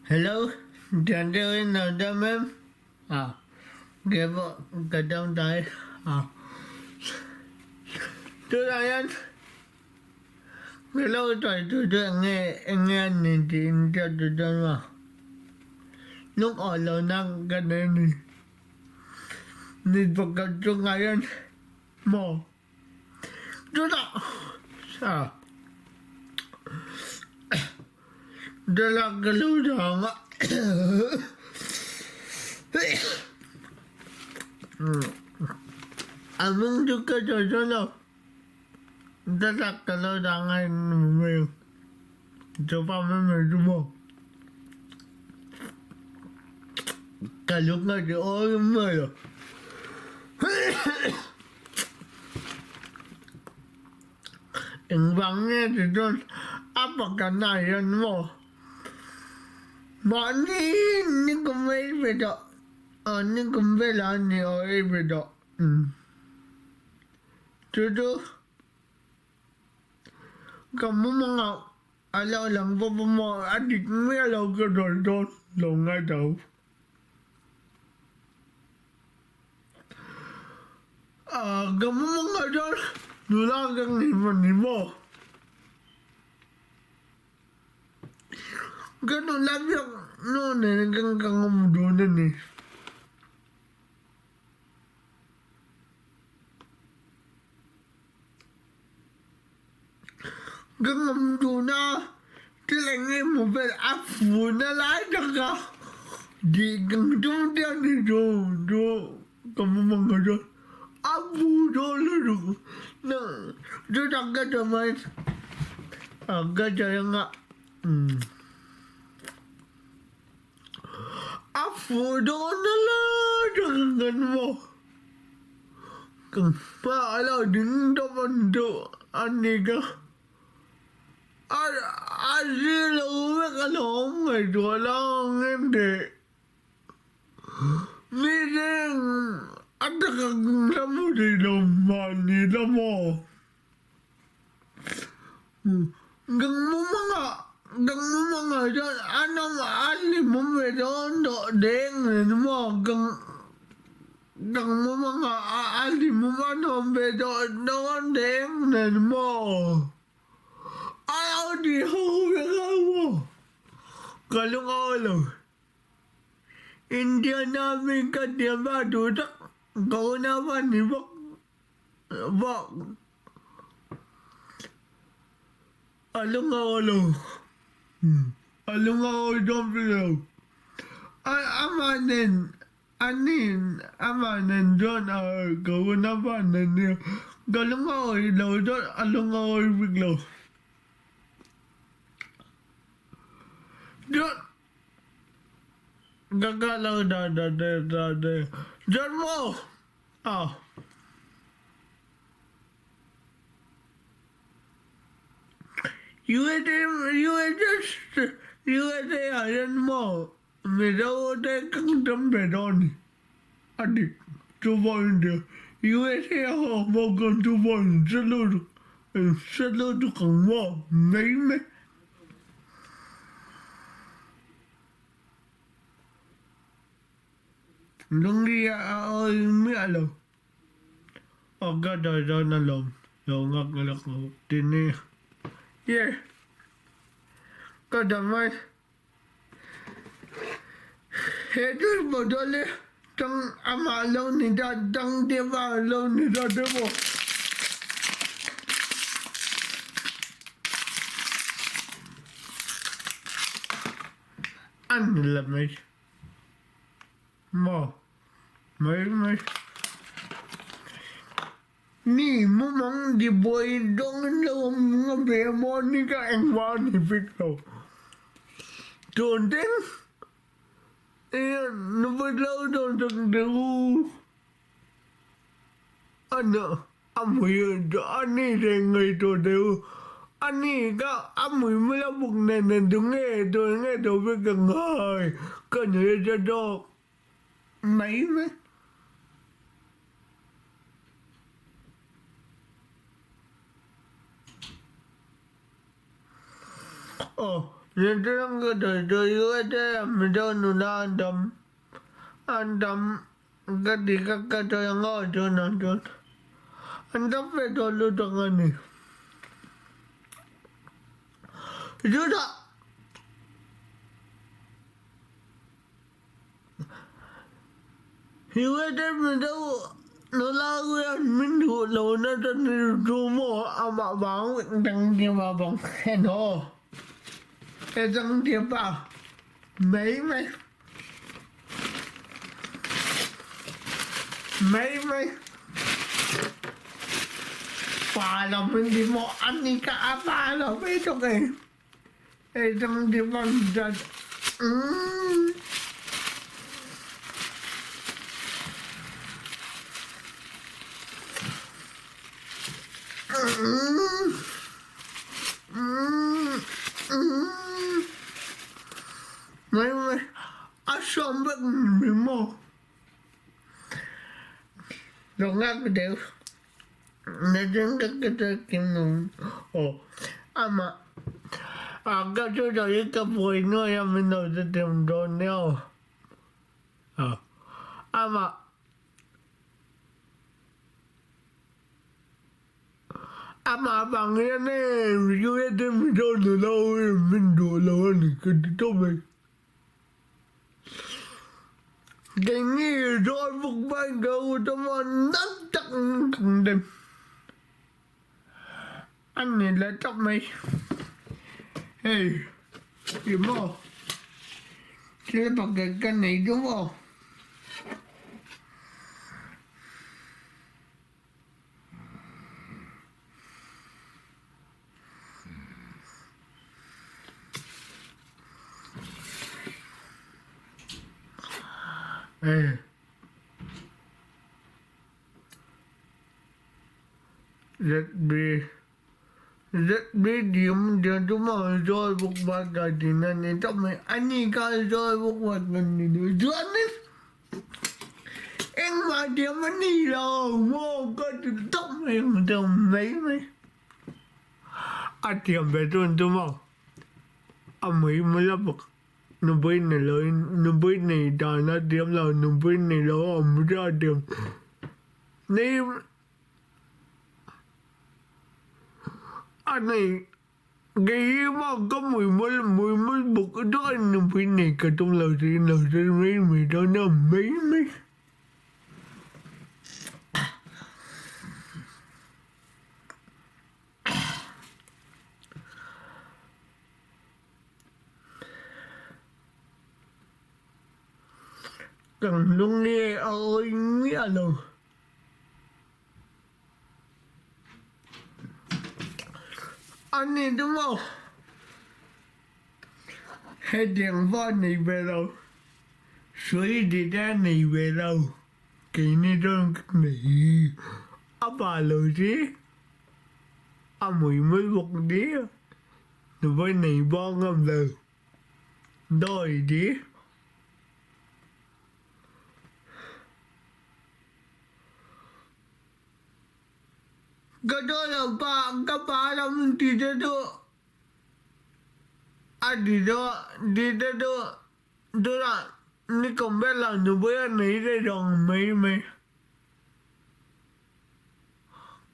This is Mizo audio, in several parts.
Hello, thian deuhin lo dam em? Ah, kei pawh ka dam dai a. Tunah hian ka lo sawi tur chu eng nge eng nge a ni tiin ka ti dawn a. Lung awh lohna ka nei a ni. Mi pakhat chungah hian maw Chutah Thlalak ka lo dang a a hming chu ka sawi dawn lo thlalak ka lo dang a chupa mai mai chu maw ka lung a ti awi mai a. Engvang nge ti chuan a pakhatna ah hian maw mahni ni kum ei ve tawh ah ni kum velah a ni aw ei ve tawh chu chu ka mumangah a lo lang bawk a maw a dik miah lo ka sawi dawn lo ngai tho. Ka mumangah chuan nula ka ngei maw ni maw? Ka nula biak nu nen khan ka ngawm dawn a ni. Ka ngawm dawn a, thil eng emaw vel a funa lai tak a tih ka tum te a ni chu chu ka mumangah chuan a fu dawn lutuk chutah ka chawhmeh ka chawih anga A fuh dawn a la tak a kan maw? Ka hma a lo ding tawp an duh a ni ka. A a zir lo vek alawm ngaihtuah la ang em teh. Mi reng a taka la hmu thei lo mahni la maw? Gangmumangah chuan an awm a hlimawm ve dawn tawh deng nen maw Gangmumangah a hlimawm an awm ve tawh dawn deng nen maw A lo ti ho vek a maw ka lungawi lo Indiana mi ka tiam a duh tak ka unau a ni bawk. Vak a la ngau lo a la ngau dawn lo amah nen ani amah nen chuan a ka unaupa nen hian ka la ngau lo chuan a la ngau bik lo chuan ka kal lo dah dah dah dah chuan maw. A. USA USA ah hian maw Mizo te kan tam ve dawn ni a dik chu pawh in USA ho pawh kan chu pawh in hre lutuk in hre lutuk ang maw mai mai. Lungli a awi miah lo. Aw ka dawi dawn alawm lo ngak lak lo ti ni. Ye ka dam mai. He thil bawdawlh hi tang amah lo ni ta tang deuh a lo ni ta te pawh. A ni la mai. Maw mai mai. Ni mumang di buai dawng lo nga ve maw ni ka engmah ni bik lo. Tun ding nupui lo dawn tak deuh u. Ana a mui a ni reng ngaihtuah deuh u. A ni ka a mui mula buk nen nen tu nge tu nge to vek ka ngai ka nui ta tawk mai mai. Aw. Mizo Mizo nula an tam an tam ka ti ka ka sawi ang aw tunah chuan an tam ve tawh lutuk a ni. Chutah USA Mizo nula hian min duh lo nasa ni chu maw amah vang dangdima vang hian aw he dangdipa mai mai mai mai pa lo min ti maw ani kha a pa lo ve tuk e. Ei dang di bang dat. Mm. Mm. Mm. Mm. Mai mai a sawm vek mi maw. Lo ngak deuh. Amah vang hian e Mizo nula ho hian min duh lo a ni ka ti tawp mai. Keini Zawlbuk bank a u chuan nat tak in kan dem a ni leh tawp mai. Hei ti maw thil pakhat ka nei chu maw. ZB diam chu maw Zawlbuk Bata tihna a ni tawp mai. A ni kha Zawlbuk Bata ni duh chuanin engmah diam a ni lo maw ka ti tawp mai ang tawp mai mai. A thiam ve chuan chu maw a mui mula bawk nupui nei lo in nupui nei dan a thiam lo nupui nei lo a awm chu a thiam nei a nei kei hi maw ka mui mul mui mul bawk chuan nupui nei ka tum lo tih lo chu mai mai dawn a mai mai. Kan lung nge a awi miah lo. A ni chu maw? Hetiang pawh a nei ve lo. Sawi dik a nei ve lo. Keini chuan ka nei a pa lo chi a mui mai bawk ni nupui nei bawk ngam lo dawi chi. Ka daw lo pa ka pa lam ti te chu a ti chu ti te chu. Tunah nikum velah nupui a nei daih dawng mai mai.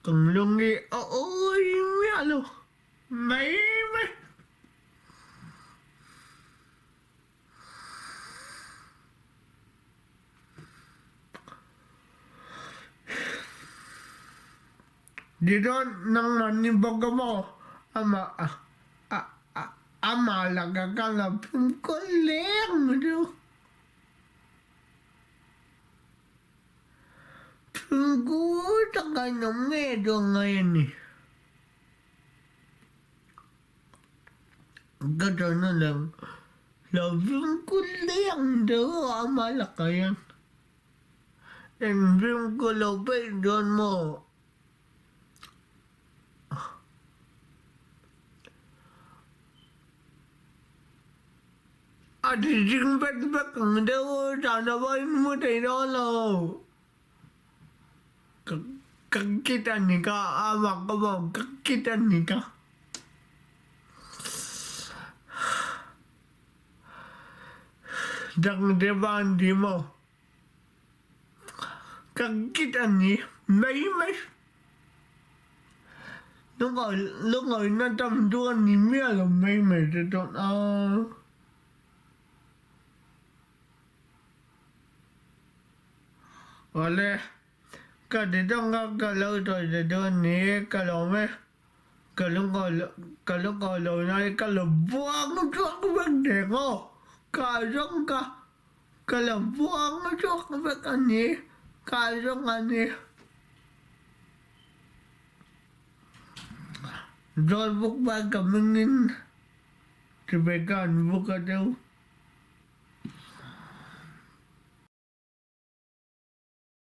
Kan lung hi a awi miah lo mai mai. Tichuan nangmahni bawk a maw amah a Amah laka ka la phunkawl hle ang chu. Phunkawl taka in awm ngei chu a ngai a ni. Ka tawna lang lo phunkawl hle ang chu amah lakah hian. Eng phunkawl lo peih dawn maw? A ti ding vek vek ang deuh dan a va in hmu thei dawn lo. Ka ka kit a ni ka a mak a vang ka kit a ni ka. Dang te van ti maw? Ka kit a ni mai mai. Lungawina tam chu a ni miah lo mai mai te chuan a. Awle, ka ti dawng a, ka lo tawi ta dawn ni e, ka lawm e. Ka lungawi ka lungawi lo lai ka lo buang chuak vek reng aw, ka zawng ka ka lo buang chuak vek a ni, ka zawng a ni. Zawlbuk bai ka mingin Rebecca an buk a deuh.